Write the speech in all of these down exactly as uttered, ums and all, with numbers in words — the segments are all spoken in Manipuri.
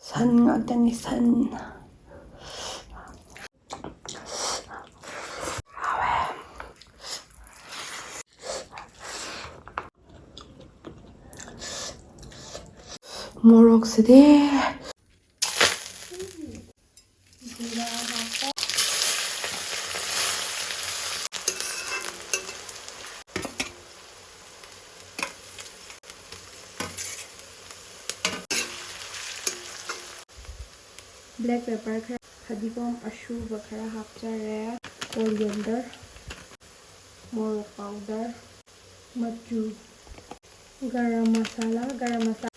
ꯁꯟ ꯉꯥꯛꯇꯅꯤ, ꯁꯟ꯫ ꯃꯣꯔꯣꯛꯁꯤꯗꯤ꯫ Black pepper ꯈꯔ, ꯐꯗꯤꯒꯣꯝ ꯑꯁꯨꯕ ꯈꯔ ꯍꯥꯞꯆꯔꯦ, coriander, ꯃꯣꯔꯣꯛ powder, ꯃꯆꯨ, ꯒꯔꯝ ꯃꯁꯥꯂꯥ, ꯒꯔꯝ ꯃꯁꯥꯂꯥ,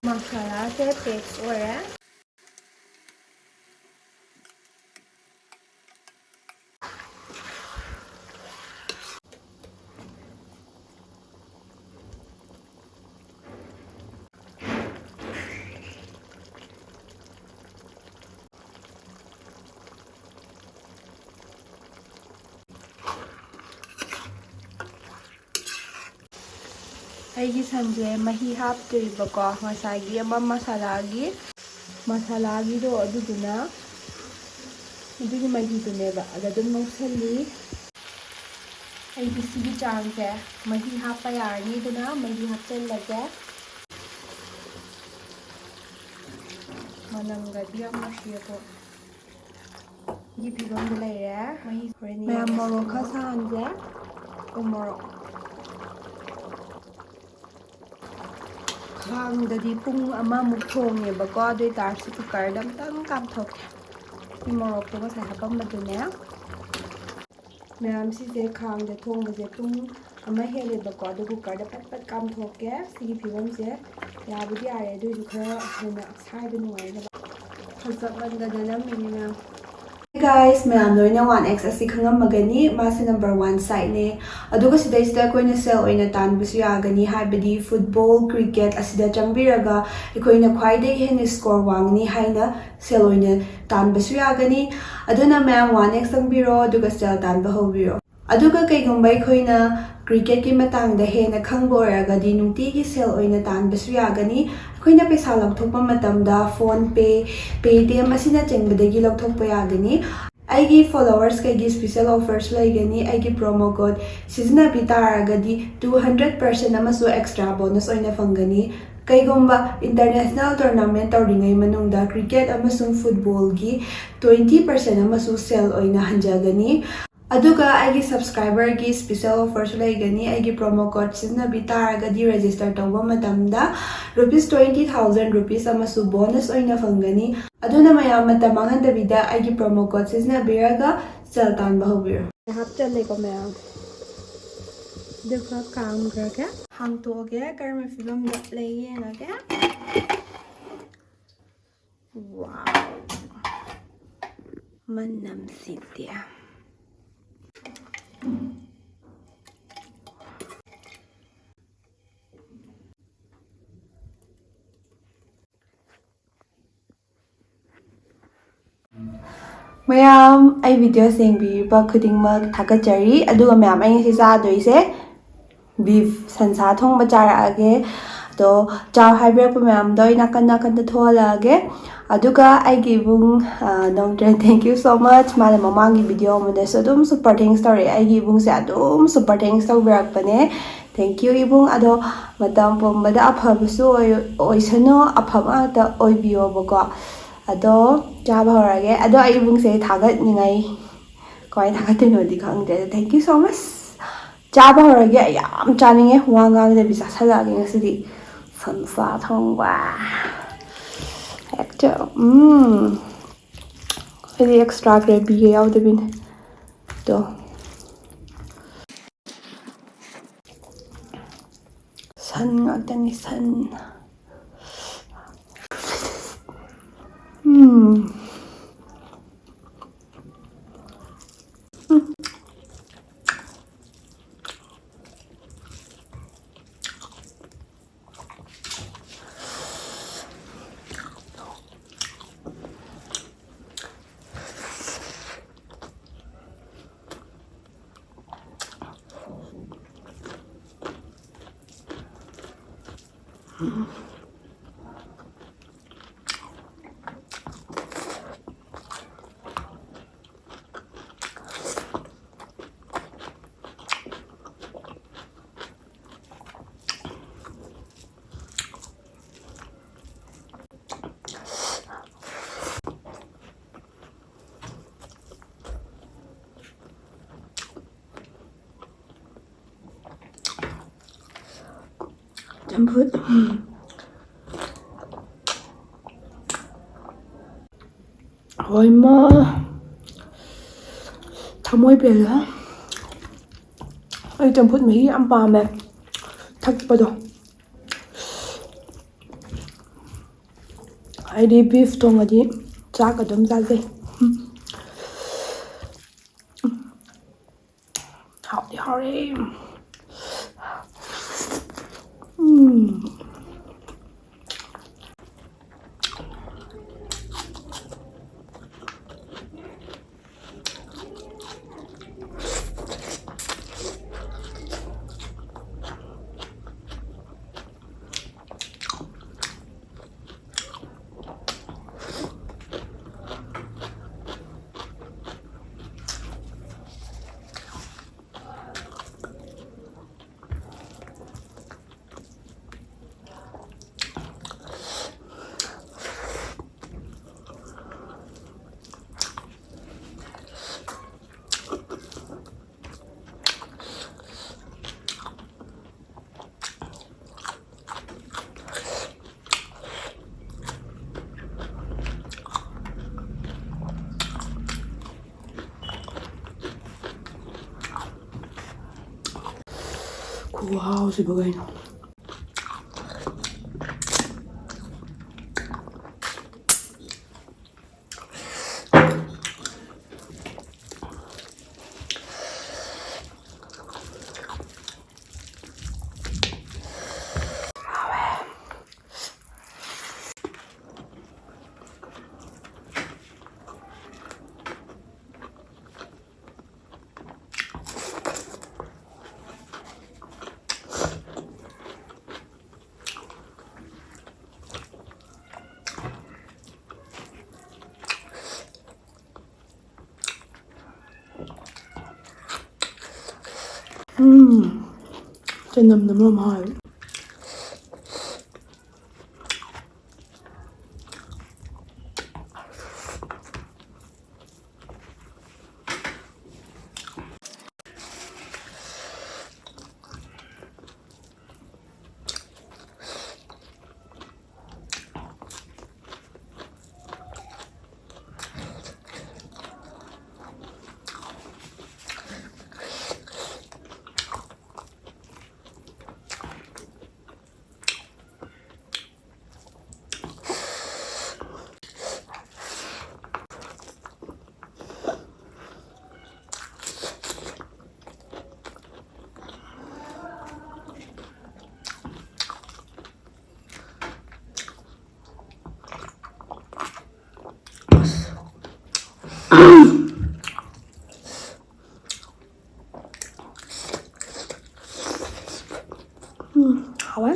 ꯃꯁꯥꯂꯥꯁꯦ paste ꯑꯣꯏꯔꯦ꯫ ꯑꯩꯒꯤ ꯁꯟꯁꯦ ꯃꯍꯤ ꯍꯥꯞꯇꯣꯏꯕꯀꯣ, ꯉꯁꯥꯏꯒꯤ ꯑꯃ ꯃꯁꯥꯂꯥꯒꯤ, ꯃꯁꯥꯂꯥꯒꯤꯗꯣ ꯑꯗꯨꯗꯨꯅ, ꯑꯗꯨꯒꯤ ꯃꯍꯤꯗꯨꯅꯦꯕ꯫ ꯑꯗ ꯑꯗꯨꯝ ꯉꯧꯁꯜꯂꯤ꯫ ꯑꯩꯗꯤ ꯁꯤꯒꯤ ꯆꯥꯡꯁꯦ ꯃꯍꯤ ꯍꯥꯞꯄ ꯌꯥꯔꯅꯤ, ꯑꯗꯨꯅ ꯃꯍꯤ ꯍꯥꯞꯆꯜꯂꯒꯦ꯫ ꯃꯅꯝꯒꯗꯤ ꯌꯥꯝ ꯅꯨꯡꯁꯤꯌꯦꯀꯣ꯫ ꯁꯤꯒꯤ ꯐꯤꯕꯝꯗ ꯂꯩꯔꯦ꯫ ꯃꯍꯤ ꯍꯣꯔꯦꯟ ꯃꯌꯥꯝ ꯌꯦꯡꯉꯁꯤ꯫ ꯃꯣꯔꯣꯛ ꯈꯔ ꯁꯥꯍꯟꯁꯦ꯫ ꯎ ꯃꯣꯔꯣꯛ꯫ ꯈꯥꯡꯗꯗꯤ ꯄꯨꯡ ꯑꯃꯃꯨꯛ ꯊꯣꯡꯉꯦꯕꯀꯣ, ꯑꯗꯨ ꯑꯣꯏꯇꯥꯔꯁꯨ cookerꯗ ꯑꯝꯇꯪ ꯀꯥꯝꯊꯣꯛꯀꯦ꯫ ꯁꯤ ꯃꯣꯔꯣꯛꯇꯣ ꯉꯁꯥꯏ ꯍꯥꯄꯝꯕꯗꯨꯅꯦ꯫ ꯃꯌꯥꯝ, ꯁꯤꯁꯦ ꯈꯥꯡꯗ ꯊꯣꯡꯕꯁꯦ ꯄꯨꯡ ꯑꯃ ꯍꯦꯜꯂꯦꯕꯀꯣ, ꯑꯗꯨ cookerꯗ ꯐꯠ ꯐꯠ ꯀꯥꯝꯊꯣꯛꯀꯦ꯫ ꯁꯤꯒꯤ ꯐꯤꯕꯝꯁꯦ ꯌꯥꯕꯨꯗꯤ ꯌꯥꯔꯦ, ꯑꯗꯨꯏꯁꯨ ꯈꯔ ꯍꯦꯟꯅ ꯁꯥꯏꯕ ꯅꯨꯡꯉꯥꯏꯅꯕ꯫ ꯐꯖꯃꯟꯗꯅ ꯅꯝꯃꯤꯅꯦ ꯃꯌꯥꯝ꯫ Hey guys, ꯃꯌꯥꯝ ꯂꯣꯏꯅ one X ꯑꯁꯤ ꯈꯪꯉꯝꯃꯒꯅꯤ, ꯃꯥꯁꯦ number one siteꯅꯦ꯫ ꯑꯗꯨꯒ ꯁꯤꯗꯩꯁꯤꯗ ꯑꯩꯈꯣꯏꯅ ꯁꯦꯜ ꯑꯣꯏꯅ ꯇꯥꯟꯕꯁꯨ ꯌꯥꯒꯅꯤ, ꯍꯥꯏꯕꯗꯤ football, cricket ꯑꯁꯤꯗ ꯆꯪꯕꯤꯔꯒ ꯑꯩꯈꯣꯏꯅ ꯈ꯭ꯋꯥꯏꯗꯒꯤ ꯍꯦꯟꯅ score ꯋꯥꯡꯅꯤ ꯍꯥꯏꯅ ꯁꯦꯜ ꯑꯣꯏꯅ ꯇꯥꯟꯕꯁꯨ ꯌꯥꯒꯅꯤ꯫ ꯑꯗꯨꯅ ꯃꯌꯥꯝ one X ꯆꯪꯕꯤꯔꯣ, ꯑꯗꯨꯒ ꯁꯦꯜ ꯇꯥꯟꯕ ꯍꯧꯕꯤꯔꯣ꯫ ꯑꯗꯨꯒ ꯀꯩꯒꯨꯝꯕ ꯑꯩꯈꯣꯏꯅ ꯀ꯭ꯔꯤꯀꯦꯠꯀꯤ ꯃꯇꯥꯡꯗ ꯍꯦꯟꯅ ꯈꯪꯕ ꯑꯣꯏꯔꯒꯗꯤ ꯅꯨꯡꯇꯤꯒꯤ ꯁꯦꯜ ꯑꯣꯏꯅ ꯇꯥꯟꯕꯁꯨ ꯌꯥꯒꯅꯤ꯫ ꯑꯩꯈꯣꯏꯅ ꯄꯩꯁꯥ ꯂꯧꯊꯣꯛꯄ ꯃꯇꯝꯗ PhonePe, Paytm ꯑꯁꯤꯅꯆꯤꯡꯕꯗꯒꯤ ꯂꯧꯊꯣꯛꯄ ꯌꯥꯒꯅꯤ꯫ ꯑꯩꯒꯤ ꯐꯣꯂꯣꯋꯔꯁ ꯀꯩꯒꯤ ꯁ꯭ꯄꯤꯁꯦꯜ ꯑꯣꯐꯔꯁꯨ ꯂꯩꯒꯅꯤ꯫ ꯑꯩꯒꯤ ꯄ꯭ꯔꯣꯃꯣ ꯀꯣꯗ ꯁꯤꯖꯤꯟꯅꯕꯤ ꯇꯥꯔꯒꯗꯤ two hundred percent ꯑꯃꯁꯨ ꯑꯦꯛꯁꯇ꯭ꯔꯥ ꯕꯣꯅꯁ ꯑꯣꯏꯅ ꯐꯪꯒꯅꯤ꯫ ꯀꯩꯒꯨꯝꯕ ꯏꯟꯇꯔꯅꯦꯁꯅꯦꯜ ꯇꯣꯔꯅꯥꯃꯦꯟ ꯇꯧꯔꯤꯉꯩ ꯃꯅꯨꯡꯗ ꯀ꯭ꯔꯤꯀꯦꯠ ꯑꯃꯁꯨꯡ ꯐꯨꯠꯕꯣꯜꯒꯤ twenty percent ꯑꯃꯁꯨ ꯁꯦꯜ ꯑꯣꯏꯅ ꯍꯟꯖꯒꯅꯤ꯫ ꯑꯗꯨꯒ ꯑꯩꯒꯤ ꯁꯕꯁꯀ꯭ꯔꯥꯏꯕꯔꯒꯤ ꯁ꯭ꯄꯤꯁꯦꯜ ꯑꯣꯐꯔꯁꯨ ꯂꯩꯒꯅꯤ꯫ ꯑꯩꯒꯤ ꯄ꯭ꯔꯣꯃꯣ ꯀꯣꯗ ꯁꯤꯖꯤꯟꯅꯕꯤ ꯇꯥꯔꯒꯗꯤ ꯔꯦꯖꯤꯁꯇꯔ ꯇꯧꯕ ꯃꯇꯝꯗ ꯔꯨꯄꯤꯁ twenty thousand ꯔꯨꯄꯤꯁ ꯑꯃꯁꯨ ꯕꯣꯅꯁ ꯑꯣꯏꯅ ꯐꯪꯒꯅꯤ꯫ ꯑꯗꯨꯅ ꯃꯌꯥꯝ ꯃꯇꯝ ꯃꯥꯡꯍꯟꯗꯕꯤꯗ ꯑꯩꯒꯤ ꯄ꯭ꯔꯣꯃꯣ ꯀꯣꯗ ꯁꯤꯖꯤꯟꯅꯕꯤꯔꯒ ꯁꯦꯜ ꯇꯥꯟꯕ ꯍꯧꯕꯤꯔꯣ꯫ ꯍꯥꯞꯆꯜꯂꯦꯀꯣ ꯃꯌꯥꯝ꯫ ꯑꯗꯨꯒ ꯀꯥꯝꯈ꯭ꯔꯒꯦ꯫ ꯍꯥꯡꯇꯣꯛꯑꯒꯦ ꯀꯔꯝꯕ ꯐꯤꯕꯝꯗ ꯂꯩ ꯌꯦꯡꯉꯒꯦ꯫ ꯋꯥꯎ! ꯃꯅꯝꯁꯤꯗꯤ꯫ ꯃꯌꯥꯝ, ꯑꯩ ꯚꯤꯗꯤꯑꯣꯁꯦ ꯌꯦꯡꯕꯤꯔꯤꯕ ꯈꯨꯗꯤꯡꯃꯛ ꯊꯥꯒꯠꯆꯔꯤ꯫ ꯑꯗꯨꯒ ꯃꯌꯥꯝ, ꯑꯩ ꯉꯁꯤ ꯆꯥꯗꯣꯏꯁꯦ ꯕꯤꯐ, ꯁꯟꯁꯥ ꯊꯣꯡꯕ ꯆꯥꯔꯛꯑꯒꯦ꯫ ꯑꯗꯣ ꯆꯥꯎ ꯍꯥꯏꯕꯤꯔꯛꯄ ꯃꯌꯥꯝꯗꯣ ꯑꯩ ꯅꯥꯀꯟ ꯅꯥꯀꯟꯗ ꯊꯣꯛꯍꯜꯂꯛꯑꯒꯦ꯫ ꯑꯗꯨꯒ ꯑꯩꯒꯤ ꯏꯕꯨꯡ, ꯑ, ꯅꯣꯡꯗ꯭ꯔꯦꯟ, thank you so much꯫ ꯃꯥꯅ ꯃꯃꯥꯡꯒꯤ ꯚꯤꯗꯤꯑꯣ ꯑꯃꯗꯁꯨ ꯑꯗꯨꯝ ꯁꯨꯄꯔ ꯊꯦꯡꯛꯁ ꯇꯧꯔꯛꯑꯦ꯫ ꯑꯩꯒꯤ ꯏꯕꯨꯡꯁꯦ ꯑꯗꯨꯝ ꯁꯨꯄꯔ ꯊꯦꯡꯛꯁ ꯇꯧꯕꯤꯔꯛꯄꯅꯦ꯫ Thank you, ꯏꯕꯨꯡ꯫ ꯑꯗꯣ ꯃꯇꯝ ꯄꯨꯝꯕꯗ ꯑꯐꯕꯁꯨ ꯑꯣꯏ-, ꯑꯣꯏꯁꯅꯨ, ꯑꯐꯕ ꯉꯥꯛꯇ ꯑꯣꯏꯕꯤꯌꯣꯕꯀꯣ꯫ ꯑꯗꯣ ꯆꯥꯕ ꯍꯧꯔꯒꯦ꯫ ꯑꯗꯣ ꯑꯩ ꯏꯕꯨꯡꯁꯦ ꯊꯥꯒꯠꯅꯤꯡꯉꯥꯏ ꯀꯃꯥꯏꯅ ꯊꯥꯒꯠꯇꯣꯏꯅꯣꯗꯤ ꯈꯪꯗ꯭ꯔꯦ꯫ ꯑꯗꯣ thank you so much꯫ ꯆꯥꯕ ꯍꯧꯔꯒꯦ꯫ ꯑꯩ ꯌꯥꯝ ꯆꯥꯅꯤꯡꯉꯦ꯫ ꯋꯥ ꯉꯥꯡꯗꯕꯤ ꯆꯥꯁꯜꯂꯛꯑꯒꯦ ꯉꯁꯤꯗꯤ꯫ ꯁꯟꯁꯥ ꯊꯣꯡꯕ꯫ ꯍꯦꯛꯇ, ꯎꯝ꯫ ꯑꯩꯗꯤ ꯑꯦꯛꯁꯇ꯭ꯔꯥ ꯒ꯭ꯔꯦꯚꯤꯒ ꯌꯥꯎꯗꯕꯤꯅꯦ꯫ ꯑꯗꯣ ꯁꯟ ꯉꯥꯛꯇꯅꯤ, ꯁꯟ꯫ ꯎꯝ꯫ ꯆꯝꯐꯨꯠ꯫ ꯍꯣꯏ ꯃꯥ, ꯊꯃꯣꯏ ꯄꯦꯜꯂꯦ꯫ ꯑꯩ ꯆꯝꯐꯨꯠ ꯃꯍꯤ ꯌꯥꯝ ꯄꯥꯝꯃꯦ ꯊꯛꯄꯗꯣ꯫ ꯑꯩꯗꯤ beef ꯊꯣꯡꯉꯗꯤ ꯆꯥꯛ ꯑꯗꯨꯝ ꯆꯥꯖꯩ꯫ ꯍꯥꯎꯗꯤ ꯍꯥꯎꯔꯦ꯫ ꯎꯝ꯫ ꯈꯨꯍꯥꯎꯁꯤꯕꯨ ꯀꯩꯅꯣ꯫ ꯆꯅꯝꯅ ꯃꯔꯣꯟ ꯑꯃ ꯍꯥꯎꯋꯦ꯫ ꯎꯝ, ꯍꯥꯎꯋꯦ꯫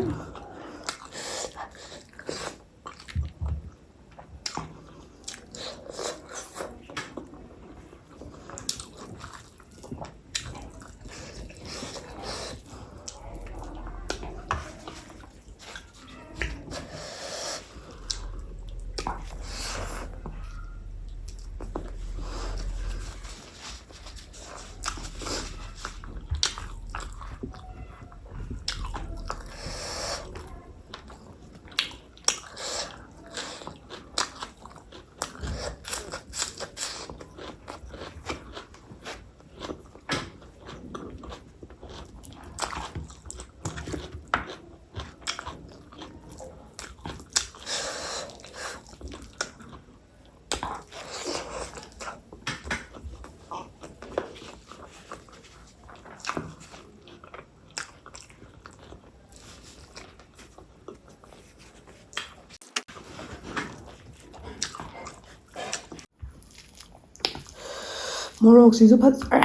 ꯃꯣꯔꯣꯛꯁꯤꯁꯨ ꯐꯖꯔꯦ꯫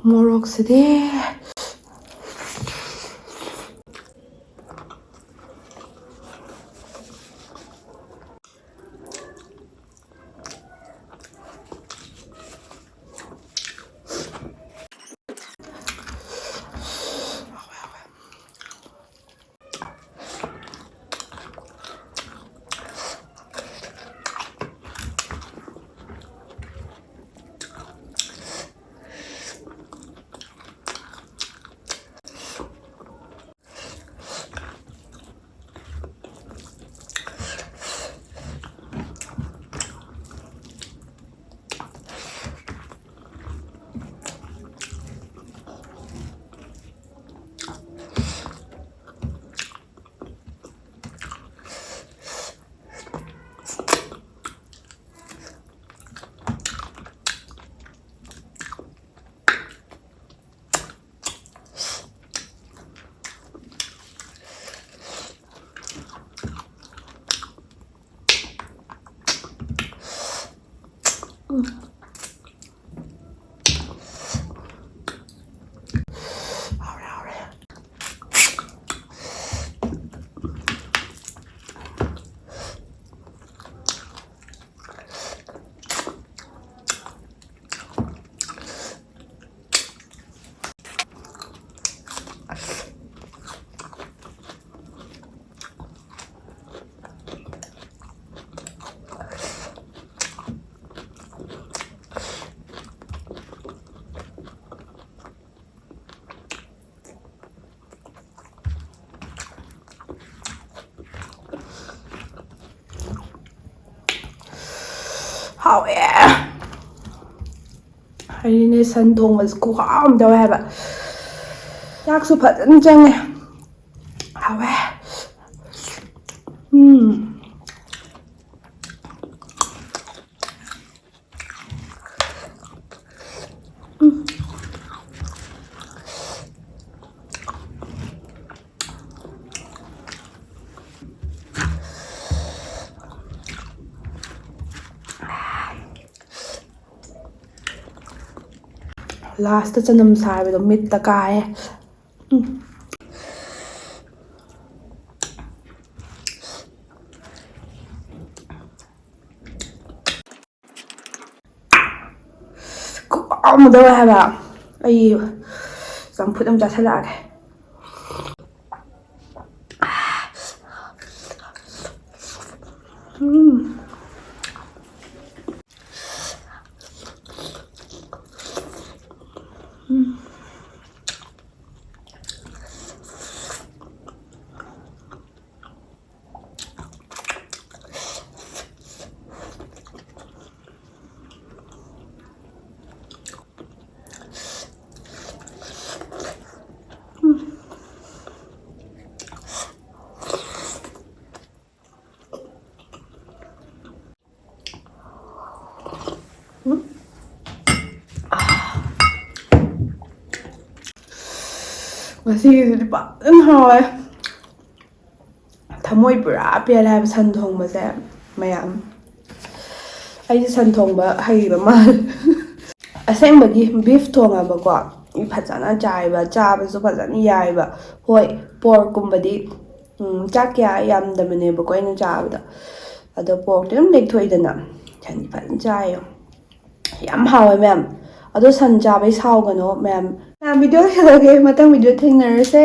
ꯃꯣꯔꯣꯛꯁꯤꯗꯤ꯫ ꯎꯝ꯫ ꯍꯥꯎꯔꯦ, ꯍꯥꯎꯔꯦ꯫ ꯍꯥꯎꯋꯦ꯫ ꯍꯥꯏꯗꯤꯅꯦ, ꯁꯟ ꯊꯣꯡꯕꯁꯦ ꯈꯨꯍꯥꯎ ꯑꯃ ꯇꯧꯋꯦ ꯍꯥꯏꯕ꯫ ꯆꯥꯛꯁꯨ ꯐꯖꯅ ꯆꯪꯉꯦ꯫ ꯍꯥꯎꯋꯦ꯫ ꯎꯝ꯫ Last ꯆꯅꯝ ꯁꯥꯏꯕꯗꯣ ꯃꯤꯠꯇ ꯀꯥꯏꯌꯦ꯫ ꯎꯝ꯫ ꯈꯨꯍꯥꯎ ꯑꯃ ꯇꯧꯋꯦ ꯍꯥꯏꯕ꯫ ꯑꯩ ꯆꯝꯐꯨꯠ ꯑꯃ ꯆꯥꯁꯤꯜꯂꯛꯑꯒꯦ꯫ ꯎꯝ꯫ ꯎꯝ꯫ ꯉꯁꯤꯒꯤꯁꯤꯗꯤ ꯐꯖꯅ ꯍꯥꯎꯋꯦ꯫ ꯊꯃꯣꯏ ꯄꯨꯔꯥ ꯄꯦꯜꯂꯦ ꯍꯥꯏꯕ ꯁꯟ ꯊꯣꯡꯕꯁꯦ ꯃꯌꯥꯝ꯫ ꯑꯩꯁꯦ ꯁꯟ ꯊꯣꯡꯕ ꯍꯩꯕ ꯃꯥꯜꯂꯦ꯫ ꯑꯁꯦꯡꯕꯒꯤ ꯕꯤꯐ ꯊꯣꯡꯉꯕꯀꯣ, ꯑꯩ ꯐꯖꯅ ꯆꯥꯏꯕ, ꯆꯥꯕꯁꯨ ꯐꯖꯅ ꯌꯥꯏꯕ꯫ ꯍꯣꯏ, ꯄꯣꯔꯛꯀꯨꯝꯕꯗꯤ, ꯎꯝ, ꯆꯥꯛ ꯀꯌꯥ ꯌꯥꯝꯗꯕꯅꯦꯕꯀꯣ ꯑꯩꯅ ꯆꯥꯕꯗ꯫ ꯑꯗꯣ ꯄꯣꯔꯛꯇꯤ ꯑꯗꯨꯝ ꯂꯦꯛꯊꯣꯛꯏꯗꯅ, ꯁꯟꯗꯤ ꯐꯖꯅ ꯆꯥꯏꯌꯦ꯫ ꯌꯥꯝ ꯍꯥꯎꯋꯦ ꯃꯌꯥꯝ꯫ ꯑꯗꯣ ꯁꯟ ꯆꯥꯕꯩ ꯁꯥꯎꯒꯅꯣ ꯃꯌꯥꯝ꯫ ꯃꯌꯥꯝ, ꯚꯤꯗꯤꯑꯣ ꯂꯣꯏꯁꯤꯜꯂꯒꯦ, ꯃꯊꯪ ꯚꯤꯗꯤꯑꯣ ꯊꯦꯡꯅꯔꯁꯦ꯫